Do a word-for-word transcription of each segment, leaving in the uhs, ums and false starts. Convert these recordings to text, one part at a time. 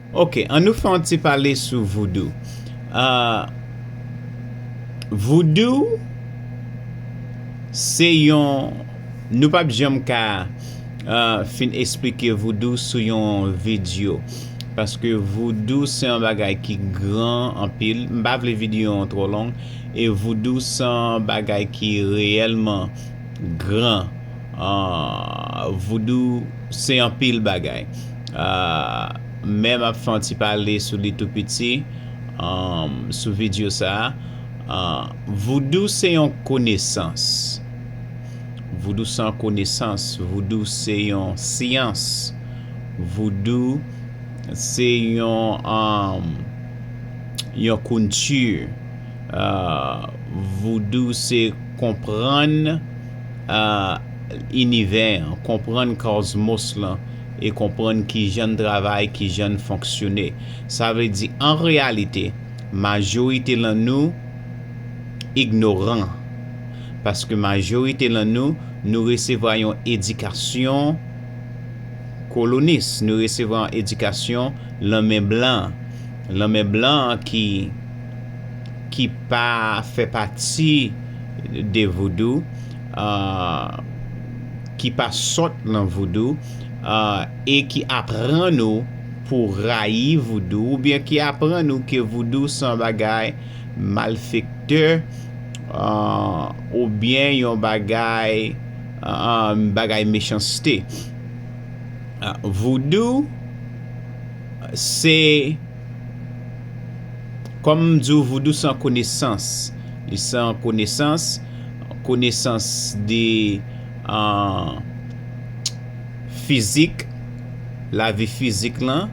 Ok, ann nou fè yon ti pale sou voodoo. Ah, voodoo se yon, nou pap janm ka ah, fin esplike voodoo sou yon videyo. Paske voodoo se yon bagay ki gran anpil. M pa vle videyo an twò long. E voodoo se yon bagay ki reyèlman gran. Ah, voodoo se anpil bagay. Ah, men m ap fè yon ti pale sou li tou piti, um, sou videyo sa a. Ah, voodoo se yon konesans. Voodoo se yon konesans. Voodoo se yon syans. Voodoo se yon, um, yon kilti. Ah, voodoo se konprann ah, inivè an, konprann kòzmos lan, e konprann kijan n travay, kijan n fonksyone. Sa vle di, an reyalite, majorite lan nou ignoran. Paske majorite lan nou, nou resevwa yon edikasyon kolonis, nou resevwa yon edikasyon lan men blan. Lan men blan ki, ki pa fè pati de voodoo, ah, ki pa sòt lan voodoo, ah, e ki aprann ou pou rayi voodoo, oubyen ki aprann ou ke voodoo se yon bagay malfektè, ah, oubyen yon bagay, ah, bagay mechanste. Ah, voodoo, se, kòm m di w, voodoo se yon konesans. Li se yon konesans, konesans de, ah, fizik, lavi fizik lan,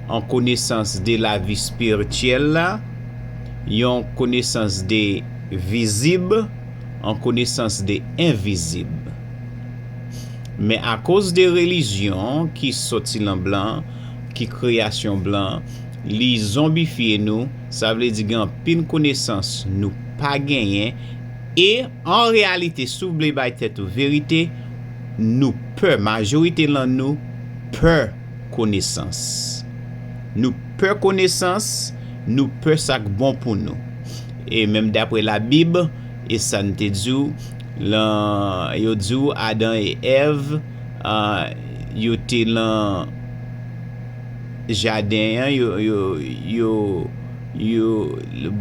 yon konesans de lavi espirityèl la, yon konesans de vizib, yon konesans de envizib. Men akoz de relijyon ki sòti lan blan, ki kreyasyon blan, li zonbifye nou, sa vle di gen anpil konesans nou pa genyen, e an reyalite, si w vle bay tèt ou verite, nou pè, majorite lan nou pè konesans. Nou pè konesans, nou pè sa k bon pou nou. E menm dapre Labib, e sa n te di w, lan yo di w Adan e Èv, ah, yo te lan jaden an, yo, yo, yo, yo,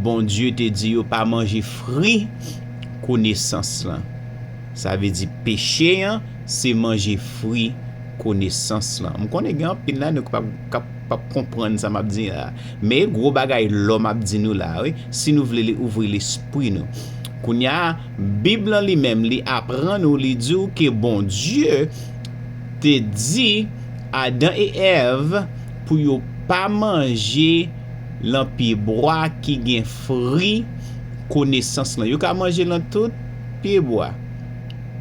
Bondye te di yo pa manje fri konesans lan. Sa vle di peche an, se manje fri konesans lan. M konnen gen anpil nan nou k p ap, k ap, p ap konprann sa m ap di la. Men e gwo bagay lò m ap di nou la, wi. Si nou vle li ouvri lespri nou. Kounye a, Bib lan li menm, li aprann ou, li di w ke Bondye te di Adan e Èv pou yo pa manje lan pyebwa ki gen fri konesans lan. Yo ka manje lan tout pyebwa.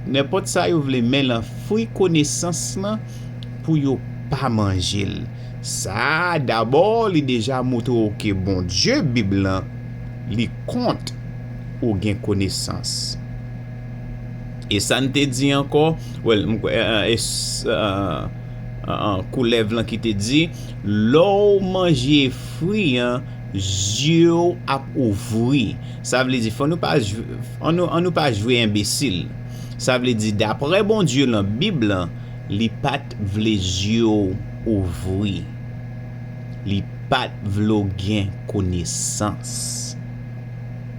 Nenpòt sa yo vle, men lan fri konesans lan, pou yo pa manje l. Sa a, dabò, li deja montre w ke Bondye, Bib lan, li kont ou gen konesans. E sa n te di ankò, well, m kwè, eh, eh, eh, s-, eh, eh, eh, koulèv lan ki te di, lè w manje fri an, zye w ap ouvri. Sa vle di, fò nou pa jwe, ann nou, ann nou pa jwe enbesil. Sa vle di, daprè Bondye lan Bib lan, li pa t vle zye w ouvri. Li pa t vle w gen konesans.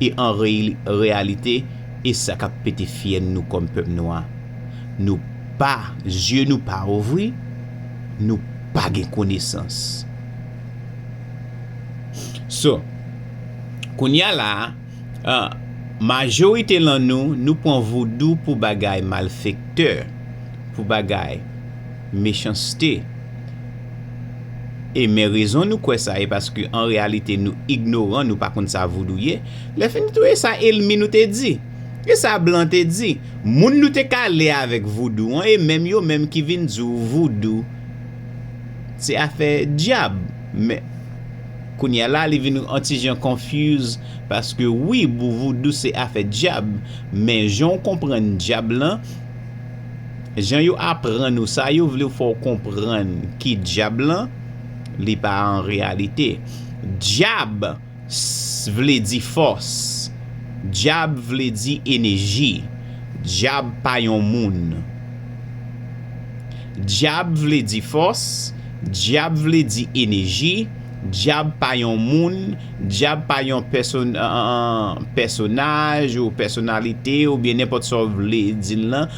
E an reyali-, reyalite, e sa k ap pete fyèl nou kòm pèp nwa. Nou pa, zye nou pa ouvri, nou pa gen konesans. So, kounye a la, ah, majorite lan nou, nou pran voudou pou bagay malfektè, pou bagay mechanste. E men rezon nou kwè sa, e paske an reyalite nou ignoran, nou pa konn sa voudou ye. Lè fini tou, e sa ènmi nou te di. E sa blan te di. Moun nou te ka lè avèk voudou an, e menm yo menm ki vin di w voudou se afè dyab. Men, kounye a la, li vin yon ti jan confuse, paske wi, bou-, voudou se afè dyab, men jan w konprann dyab lan, jan yo aprann ou sa, yo vle fè w konprann ki dyab lan, Li pa an reyalite. Dyab s- vle di fòs. Dyab vle di eneji. Dyab pa yon moun. Dyab vle di fòs. Dyab vle di eneji. Dyab pa yon moun. Dyab pa yon pèsonn, pèsonaj ou pèsonalite oubyen nenpòt sa w vle di l lan.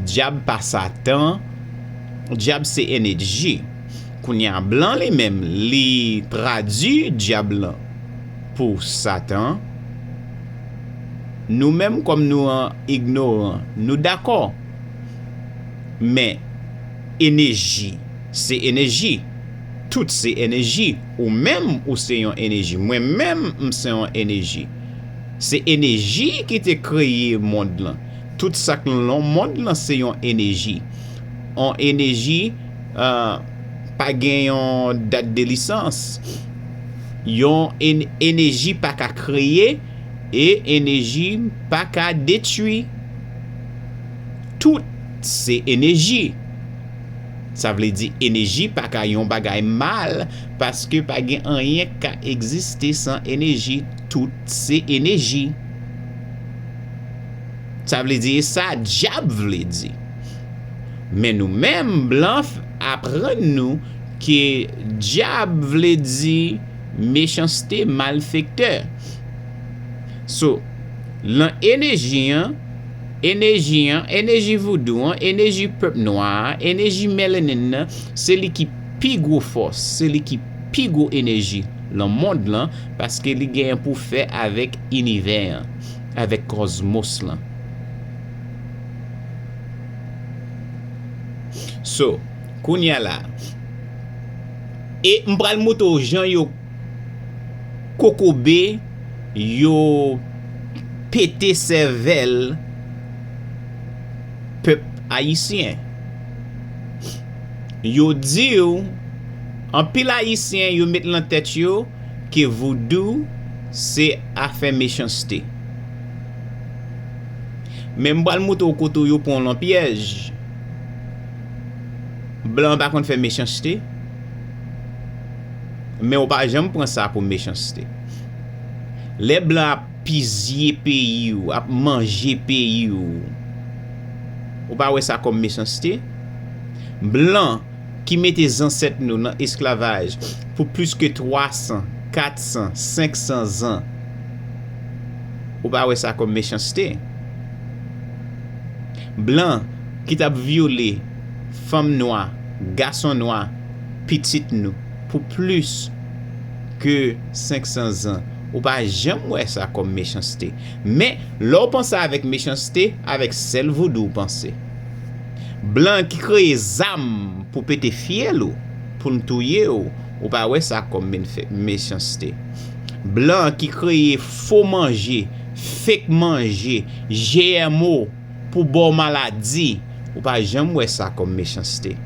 Dyab pa Satan. Dyab se eneji. Kounye a, blan li menm, li tradui dyab lan pou Satan. Nou menm, kòm nou an ignoran, nou dakò. Men, eneji, se eneji. Tout se eneji. Ou menm, ou se yon eneji. Mwen menm, m se yon eneji. Se eneji ki te kreye mond lan. Tout sa k nan mond lan se yon eneji. Yon eneji pa gen yon dat de lisans. Yon en- eneji pa ka kreye e eneji pa ka detwi. Tout se eneji. Sa vle di eneji pa ka yon bagay mal, paske pa gen anyen k ka egziste san eneji. Tout se eneji. Sa vle di, e sa dyab vle di. Men nou menm, blan aprann nou ke dyab vle di mechanste, malfektè. So, lan eneji an, eneji an, eneji voudou an, eneji pèp nwa a, eneji melanin nan, se li ki pi gwo fòs, se li ki pi gwo eneji lan mond lan, paske li genyen pou fè avèk inivè an, avèk kòzmos lan. So, kounye a la, e m pral montre w jan yo kokobe, yo pete sèvèl pèp ayisyen. Yo di w, anpil ayisyen yo met lan tèt yo ke voudou se afè mechanste. Men m pral montre w kote yo pran w lan pyèj. Blan pa konn fè mechanste. Men ou pa janm pran sa pou mechanste. Lè blan ap pizye peyi w, ap manje peyi w, ou pa wè sa kòm mechanste? Blan ki mete zansèt nou nan esklavaj pou plis ke twa san, kat san, senk san zan, ou pa wè sa kòm mechanste? Blan ki t ap vyole fanm nwa, gason nwa, pitit nou pou plis ke senk san zan, ou pa janm wè sa kòm mechanste. Men, lè w panse avèk mechanste, avèk sèl voudou w panse. Blan ki kreye zam pou pete fyèl ou, pou l touye w, ou pa wè sa kòm men- fe- mechanste. Blan ki kreye fo manje, fake manje, G M O pou ba w maladi, ou pa janm wè sa kòm mechanste.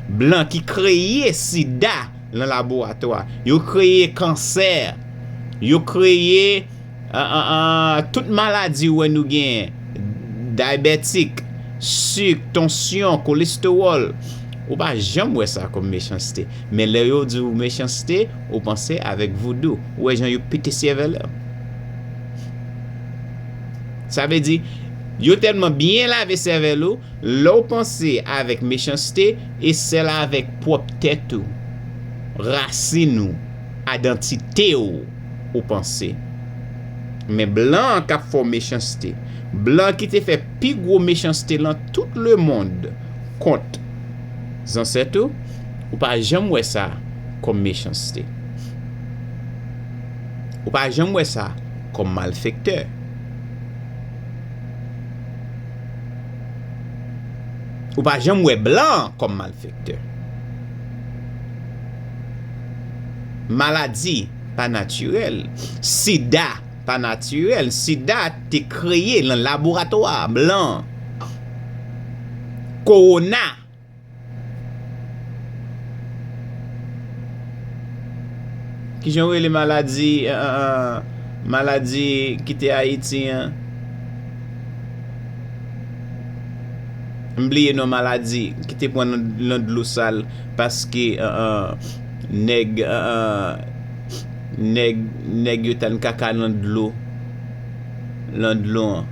Blan ki kreye sida lan laboratwa, yo kreye kansè, yo kreye, an, an, an, tout maladi ou wè nou genyen, dayabètik, sik, tansyon, kolestewòl, ou pa janm wè sa kòm mechanste. Men lè yo di w mechanste, ou panse avèk voudou. Ou wè jan yo pete sèvèl la. Sa vle di, yo tèlman byen lave sèvèl ou, lè w panse avèk mechanste, e sèl avèk pwòp tèt ou, rasin ou, idantite w, ou panse. Men blan an k ap fè w mechanste. Blan ki te fè pi gwo mechanste lan tout lemonn kont zansèt ou, ou pa janm wè sa kòm mechanste. Ou pa janm wè sa kòm malfektè. Ou pa janm wè blan kòm malfektè. Maladi pa natirèl. Sida pa natirèl. Sida te kreye lan laboratwa blan. Kowona. Kijan yo rele maladi, eh, eh, eh, maladi ki te Ayiti an? M bliye non maladi ki te pran nan, nan dlo sal paske, eh, eh, nèg, ah, nèg, nèg yo tann kaka nan dlo, nan dlo an.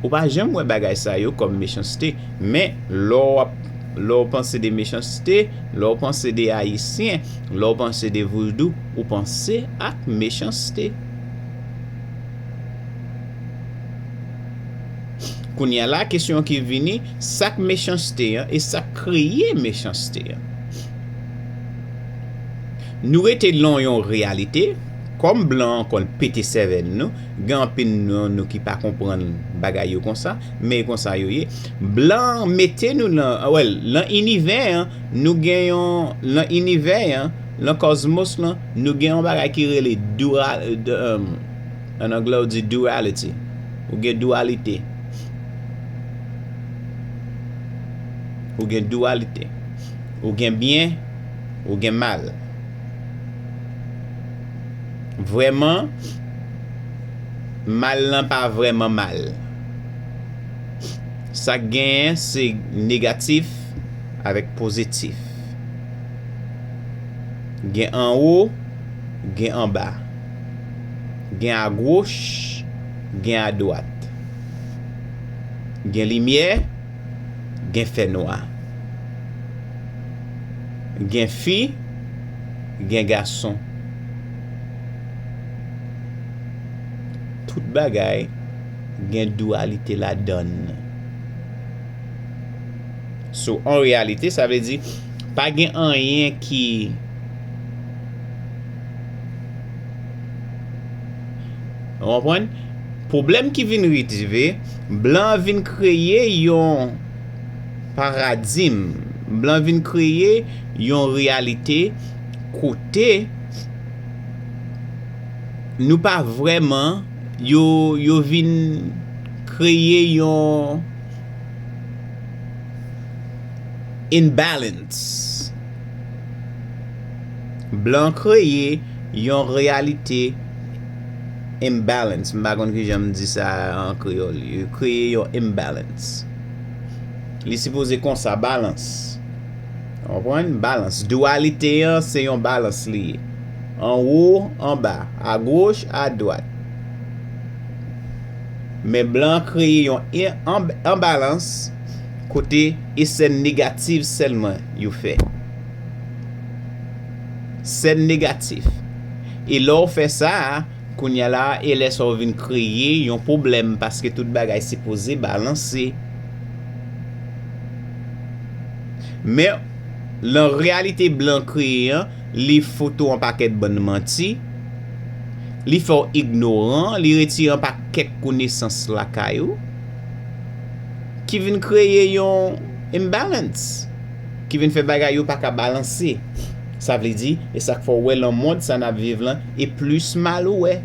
Ou pa janm wè bagay sa yo kòm mechanste. Men, lè w ap, lè w panse de mechanste, lè w panse de Ayisyen, lè w panse de voudou, ou panse ak mechanste. Kounye a la, kesyon ki vini, sa k mechanste an e sa k kreye mechanste an? Nou rete lan yon reyalite, kòm blan an konn pete sèvèl nou, gen anpil nan nou ki pa konprann bagay yo konsa, men e konsa yo ye. Blan an mete nou lan, well, lan inivè an, nou gen yon, lan inivè an, lan kòzmos lan, nou gen yon bagay ki rele dual, du-, um, an anglè ou di duality. Ou gen dualite. Ou gen dualite. Ou gen byen, ou gen mal. Vrèman, mal lan pa vrèman mal. Sa k genyen se negatif avèk pozitif. Gen anwo, gen anba. Gen agoch, gen adwat. Gen limyè, gen fènwa. Gen fi, gen gason. Tout bagay gen dualite ladann. So, an reyalite, sa vle di, pa gen anyen ki, ou konprann? Pwoblèm ki vin rive, blan vin kreye yon paradigm, blan vin kreye yon reyalite kote nou pa vrèman, yo, yo vin kreye yon imbalance. Blan kreye yon reyalite imbalance. M pa konn kijan m di sa an kreyòl. Yo kreye yon imbalance. Li sipoze konsa, balans. Ou konprann? Balans. Dualite an, se yon balans li ye. Anwo, anba, agoch, adwat. Men blan kreye yon en-, anb-, anbalans kote e sèn negatif sèlman yo fè. Sèn negatif. E lè w fè sa, kounye a la, e lè sa w vin kreye yon pwoblèm, paske tout bagay sipoze balanse. Men, lan reyalite blan kreye an, li fout ou yon pakèt bann manti, li fè w ignoran, li retire yon pakèt konesans lakay ou, ki vin kreye yon imbalance, ki vin fè bagay yo pa ka balanse. Sa vle di, e sa k fè w wè lan mond sa n ap viv lan, e plis mal ou wè.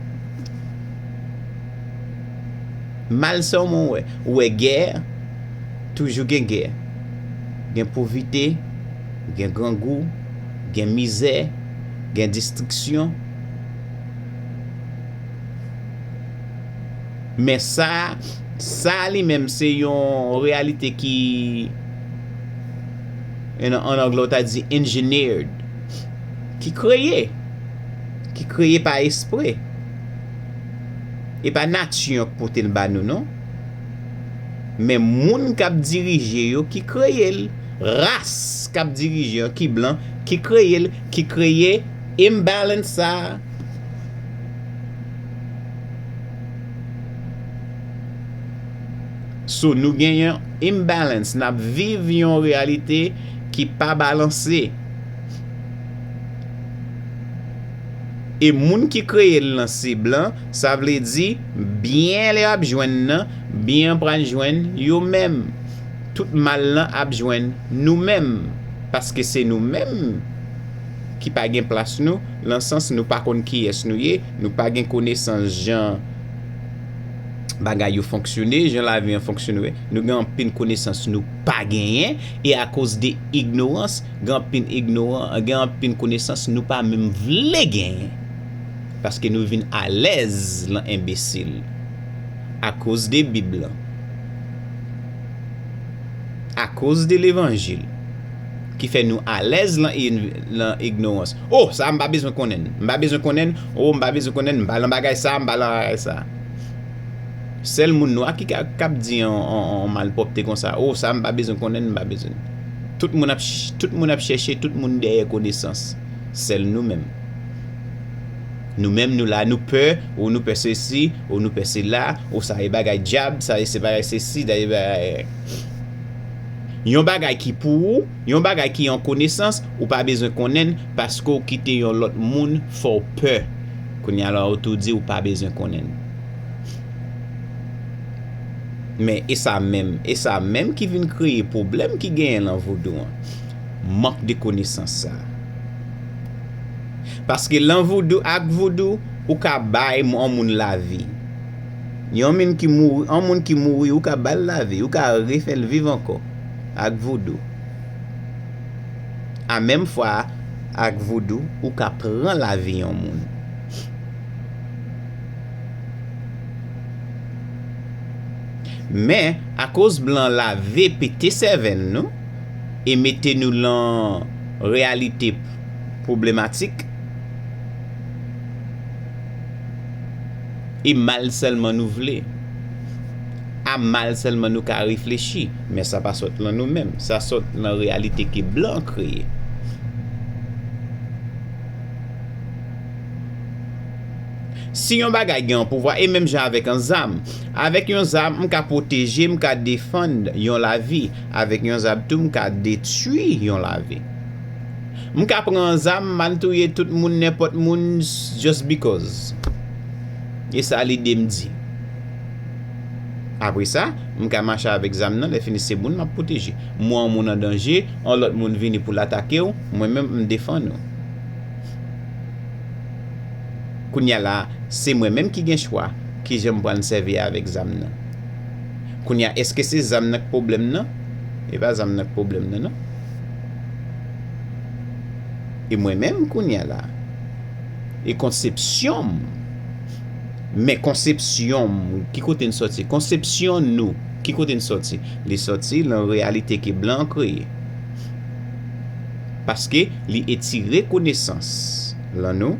Mal sèlman w wè. Ou wè gè, toujou gen gè. Gen povite, gen grangou, gen mizè, gen destriksyon. Men sa, sa li menm se yon reyalite ki, an, an anglè w ta di engineered, ki kreye, ki kreye pa espre. E pa nati an k pote l ba nou, non. Men moun k ap dirije yo ki kreye l. Ras k ap dirije an ki blan, ki kreye l, ki kreye imbalance sa a. So, nou gen yon imbalance, n ap viv yon reyalite ki pa balanse. E moun ki kreye l lan se blan, sa vle di, byen yo ap jwenn nan, byen an pral jwenn yo menm. Tout mal lan ap jwenn nou menm, paske se nou menm ki pa gen plas nou, lan sans nou pa konn kiyès nou ye, nou pa gen konesans jan bagay yo fonksyone, jan lavi an fonksyone. Nou gen anpil konesans nou pa genyen, e akoz de ignorans, gen anpil ignoran, gen anpil konesans nou pa menm vle genyen. Paske nou vin alèz lan enbesil. Akoz de Bib lan. Akoz de levanjil. ki fè nou alèz lan, lan ignorans. Oh, sa a m pa bezwen konnen l. M pa bezwen konnen l. Oh, m pa bezwen konnen l. M pa lan bagay sa a, m pa lan bagay sa a. Sèl moun nwa ki ka, k ap di yon, yon, yon malpwòpte konsa. Oh, sa a m pa bezwen konnen l, m pa bezwen. Tout moun ap, ch- tout moun ap chèche, tout moun dèyè konesans. Sèl nou menm. Nou menm, nou la, nou pè, ou nou pè sesi, ou nou pè sela, ou sa e bagay dyab, sa e se bagay sesi, sa e bagay. Yon bagay ki pou ou, yon bagay ki yon konesans, ou pa bezwen konnen l paske w kite yon lòt moun fè w pè. Kounye a la, ou tou di ou pa bezwen konnen l. Men e sa menm, e sa menm ki vin kreye pwoblèm ki genyen lan vodou an. Mank de konesans sa a. Paske lan vodou, ak vodou, ou ka bay yon moun lavi. Yon moun ki mouri, yon moun ki mouri, ou ka ba l lavi, ou ka refè l viv ankò ak vodou. A menm fwa ak vodou, ou ka pran lavi yon moun. Men, akoz blan lave pete sèvèl nou e mete nou lan reyalite pwoblematik, e mal sèlman nou vle. A mal sèlman nou ka reflechi, men sa pa sot lan nou menm, sa sot lan reyalite ke blan kreye. Si yon bagay gen yon pouvwa, e menm jan avèk yon zam, avèk yon zam, m ka pwoteje, m ka defann yon lavi, avèk yon zam tou, m ka detwi yon lavi. M ka pran yon zam, m al touye tout moun, nenpòt moun, just because. E sa lide m di. Apre sa, m ka mache avèk zam nan, lè fini se moun m ap pwoteje. M wè yon moun an danje, yon lòt moun vini pou l atake w, mwen menm m defann ou. Kounye a la, se mwen menm ki gen chwa kijan m pral sèvi avèk zam nan. Kounye a, èske se zam nan k pwoblèm nan? E pa zam nan k pwoblèm nan, non. E mwen menm, kounye a la, e konsepsyon m. Men konsepsyon m, ki kote n sòti? Konsepsyon nou, ki kote n sòti? Li sòti lan reyalite ke blan kreye. Paske li etire konesans lan nou,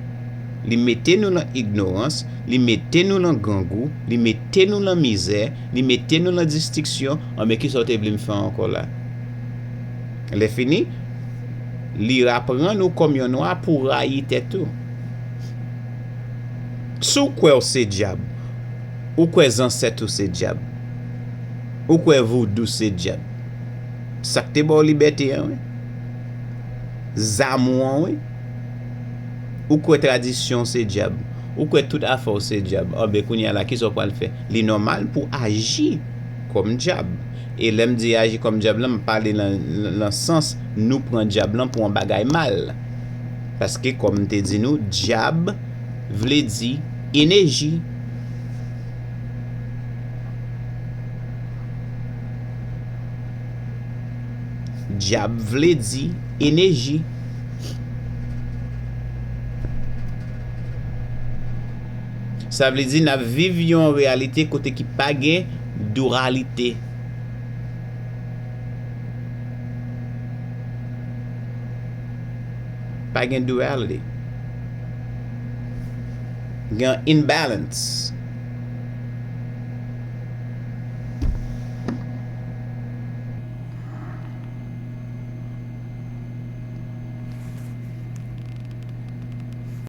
li mete nou lan ignorans, li mete nou lan grangou, li mete nou lan mizè, li mete nou lan distriksyon, anben kisa w te vle m fè ankò la? Lè fini, li aprann ou kòm yon nwa pou rayi tèt ou. Si w kwè w se dyab, ou kwè zansèt ou se dyab, ou kwè vodou se dyab, sa k te ba w libète an, wi. Zam ou an, wi. Ou kwè tradisyon w se dyab, ou kwè tout afè w se dyab, anben kounye a la, kisa w pral fè? Li nòmal pou w aji kòm dyab. E lè m di aji kòm dyab lan, m pale lan, lan sans nou pran dyab lan pou yon bagay mal. Paske, kòm m te di nou, dyab vle di eneji. Dyab vle di eneji. Sa vle di n ap viv yon reyalite kote ki pa gen duralite. Pa gen duality. Gen imbalance.